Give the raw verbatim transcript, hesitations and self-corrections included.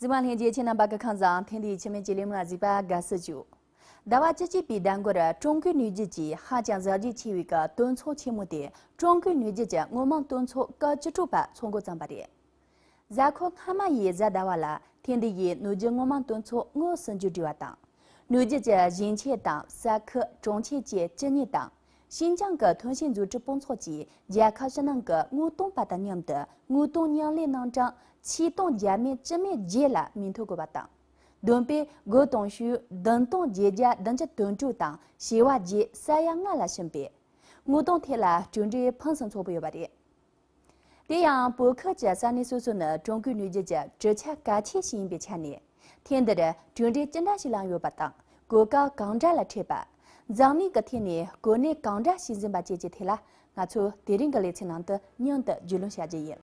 གཟིགས་མོ་ལྷན་རྒྱས་ཁྱེད་རྣམ་པ་གི་ཁམས་བཟང་། ཐེངས་འདིའི་ཆུ་མེད་ཀྱི་ལས་མི་ལ་གཟིགས་པ་དགའ་བསུ་ཞུ། ཟླ་བ་བཅུ་གཅིག་པའི་ཟླ་འགོར་ཀྲུང་གོའི་ནུས་རྒྱུ་གྱི་ཧ་ཅང་གཟི་བརྗིད་ཆེ་བའི་གི་སྟོན་ཚོགས་ཆེན་མོ་དེ་ཀྲུང་གོའི་ནུས་རྒྱུ་གྱི་དངོས་མང་སྟོན་ཚོགས་སྐབས་བཅུ་དྲུག་པ་ཚོགས་འགོ་བརྩམས་པ་རེད། གཟའ་འཁོར་སྔ་མ་ཡི་གཟའ་ཟླ་བ་ལ་ཐེངས་འདི་ཡི་ནུས་རྒྱུ་དངོས་མང་སྟོན་ཚོགས་དངོས་སུ་མཇུག་སྒྲིལ་བ་དང་། ནུས་རྒྱུ་གྱི་ཞིང་ཆེན་དང་ས་ཁུལ་གྲོང་ཁྱེར་བཅས་བཅུ་གཉིས་དང་། ཤིན་ཅང་གི་ཐོན་སྐྱེད་མཛུབ་ཁྲིད་དཔོན་ཚོགས་ཀྱིས་རྒྱལ་ཁབ་ཕྱི་ནང་གི་དངུལ་གཏོང་པ་དང་མཉམ་དུ་དངུལ་གཏོང་མཉམ་ལས་རྣམ་གྲངས་ཆིག་སྟོང་བརྒྱ་མེད་བཅུ་མེད་བརྒྱད་ལ་མིང་ཐོ་བཀོད་པ་དང་། བསྡོམས་པས་སྒོར་དུང་ཕྱུར་བདུན་སྟོང་བརྒྱད་བརྒྱ་བདུན་ཅུ་དོན་དྲུག་དང་བྱེ་བ་བརྒྱད་ས་ཡ་ལྔ་ལ་ཕྱིན་པས། དངུལ་གཏོང་ཐད་ལ་གྲུབ་འབྲས་ཕུན་སུམ་ཚོགས་པོ་ཡོད་པ་རེད། དེ་ཡང་བོད་ཁུལ་གྱི་ས་གནས་སོ་སོ་ནི་ཀྲུང་གོའི་ནུས་རྒྱུ་གྱི་གྲུབ་ཆ་གལ་ཆེ་ཞིག་ཡིན་པའི་ཆ་ནས། ཐེངས་འདིར་གྲུབ་འབྲས་ཅི་འདྲ་ཞིག་བླངས་ཡོད་པ་དང་གོ་སྐབས་གང་འདྲ་ལ་འཕྲད་པ། འཛམ་གླིང་གི་ཐད་ནས་གོ་གནས་གང་འདྲ་ཞིག་འཛིན་པ་བཅས་ཀྱི་ཐད་ལ་ང་ཚོས་དེ་རིང་གི་ལེ་ཚན་ནང་དུ་མཉམ་དུ་རྒྱུས་ལོན་བྱ་རྒྱུ་ཡིན།